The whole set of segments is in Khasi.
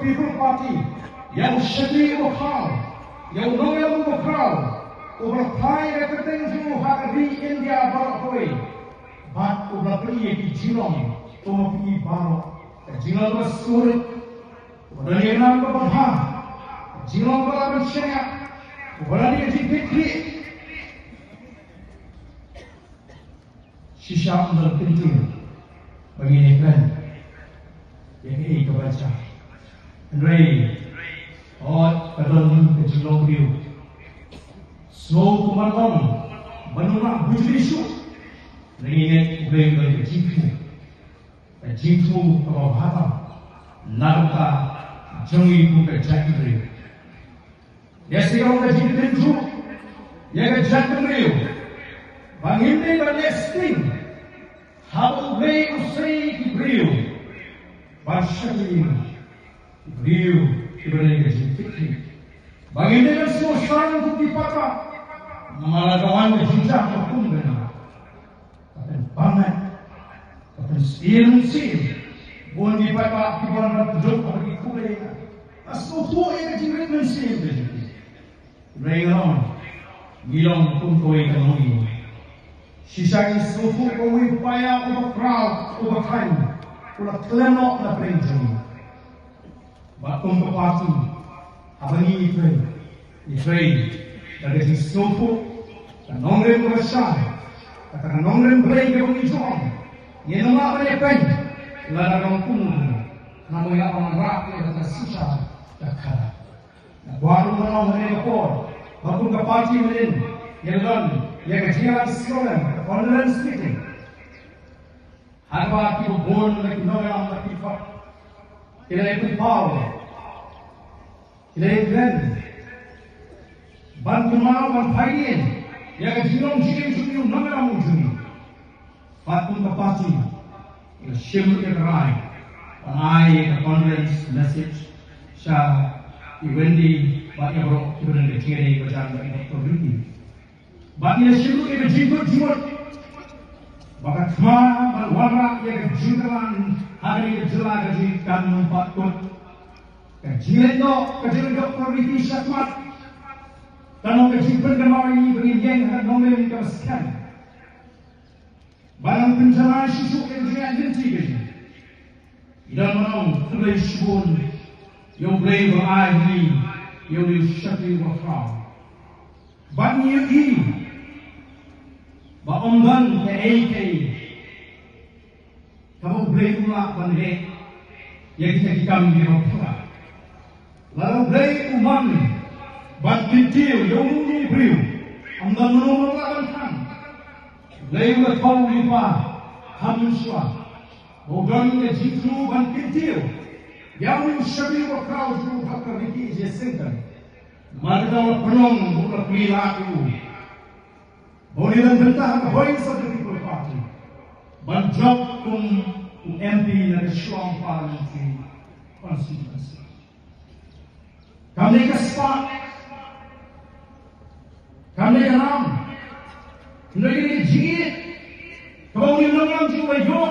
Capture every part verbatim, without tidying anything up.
People Party, ïa u shakri uba khraw, ïa u nongïalam uba khraw, uba la phai ïa ka kyrteng jong u ha ka ri India baroh kawei, bad uba la pyni ïa ki jinglong kum ma phi baroh, ka jinglong kaba sngewrit, uba don ïa ka nam kaba bha, ka jinglong kaba lah ban shaniah, uba don ïa ka jingkitkhlieh. Shisha ym don kyntien ba ngin ïakren ïa kaei kaba jia. Hynrei hooid, ka don ka jinglong briew. Sngew kumba long ban ym lah bujli shuh. Lada ngi ngeit U Blei u don ka jingthmu, ka jingthmu kaba bha tam na ka bynta jong ngi kum ka jaitbynriew. Ïa, shisha ka jingkyntu ïa ka jaitbynriew ba ngim dei ban leh sting haba U Blei u sei ïa ki briew ban shakri ïa ki briew kiba don ka jingkitkhlieh, ba ngim dei ban sngewsarong kum ki paidbah. Namar lada ka wan ka jingjia ka kum ka nam. Ka pynpaw, ka pynshim shim. Bun ki paidbah kiba wan ban pynduh ha ki khublei. Ka sngewthuh ïa ka jingrit mynsiem ka jong ki. Hynrei nga ong, ngi long kum kawei ka longïing. Shisha ngi sngewthuh ba uwei u paia uba khraw, uba khlaiñ, u la khlem noh na pdeng jong ngi. Bad kum ka party, haba ngi trei, ngi trei da ka jingsngewthuh, ka nongrim kaba shai, kata ka nongrim Blei kaba ngi ju ong. Ngin ym lah ban ïapeiñ lada ka long kumno kumno. Namar ïa ka wanrah ïa kata ka shisha ka khadar. Nga kwah ruh ban ong ha kane ka por ba kum ka party mynnin ngi la don ïa ka jingïalang skhem, ka condolence meeting. Haba ki bun na ki nongïalam na ki paidbah ki la pynpaw, ki la kren ban kynmaw, ban peit ïa ka jinglong jingim jong u nongïalam jong ngi. Bad kum ka party ngi la shim ïa ka rai ban ai ïa ka condolence message sha i Wendy bad ïa baroh kiba don ka jingïadei ba jan bad i Doctor Ricky. Bad ngi la shim ruh ïa ka jingkut jingmut ba ka thma ban wanrah ïa ka jingkyrpad ha kane ka jylla ka jong ngi kan ym pat kut. Ka jingleit noh ka jong i Doctor Ricky shakhmat kan long ka jingpynkynmaw ïa ngi ba ngin ïeng ha ka nongrim kaba skhem. Ba nang pynjlan shisha ïa ka jingïaid lynti ka jong ngi. Ngi don ban ong khublei shibun ïa U Blei uba la ai ha ngi ïa une u shakri uba khraw. Bad ngi ïohi ba ym don kaei kaei kaba U Blei um lah ban leh ïa kita ki kam kiba pura. Lada U Blei u man ban kyntiew ïa uno uno u briew, ym don mano mano lah ban thang. U Blei u la thew u lypa ha mynshuwa ba u don ka jingthmu ban kyntiew ïa une u shakri uba khraw jong u Doctor Ricky J Syngkon. Namar kata u la pynlong, u la plie lad ïa u ba un ïalam bynta ha ka Voice of the People Party ban jop kum u M P na ka Shillong Parliamentary Constituency. Kam dei ka spah, kam dei ka nam, kam dei ka jingïeit kaba une u nongïalam jong u la ïoh,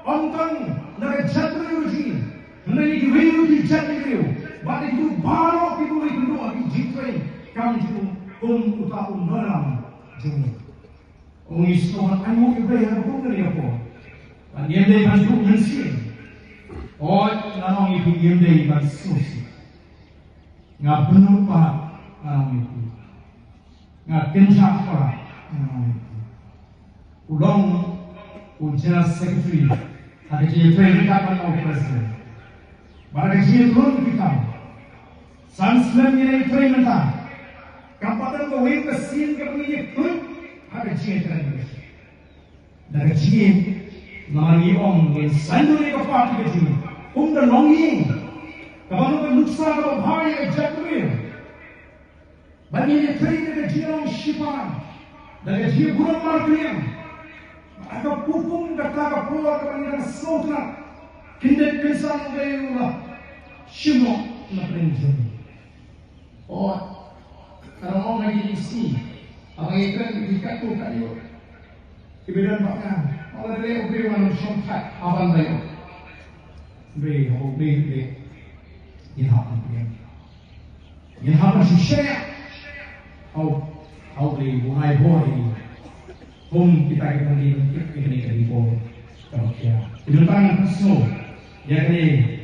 ym tang na ka jaitbynriew jong ngi, hynrei na kiwei kiwei ki jaitbynriew bad na kiwei baroh kiba ïakynduh ha ki jingtrei kam jong u kum uta u nongïalam jong ngi. Ong, ngi sngewbha ban ainguh ïa U Blei ha kaba kum kane ka por. Ba ngim dei ban duh mynsiem. Hooid, nga ong ïa phi, ngim dei ban sngewsih. Nga bynnud palat, nga ong ïa phi. Nga kynjah palat, nga ong ïa phi. U long u General Secretary ha ka jingïatrei ryngkat bad u President. Bad ha ka jingïatrei ryngkat, san snem ngi la ïatrei mynta. Kam pat don kawei ka sien kaba ngi ïakhlun ha ka jingïatrei ryngkat. Da ka jingïeit, namar ngi ong ngin saiñdur ïa ka party ka jong ngi kum ka longïing kaba long ka nuksa kaba bha ïa ka jaitbynriew. Ba ngin ïatrei da ka jinglong shipara, da ka jingburom markylliang. Bad ha ka pud kum kata ka por kaba ngi dang sngewtynnat, khyndiat kynsan U Blei u la shim noh na pdeng jong ngi. Hooid, ka dang long na ki lynti haba ngi kren ki katto katne kiba don bad nga. Haba lada leh U Blei, ngan ym shongthait haba ngi ïoh. Hynrei haba U Blei u leh, Ngin hap ban pdiang. Ngin hap ban shisha. Hau, hau Blei u ai bor ïa ngi. Kum kita kiba ngi ban tip ïa kane ka report kaba khia. Ïa mynta ngan pynsngew ïa kane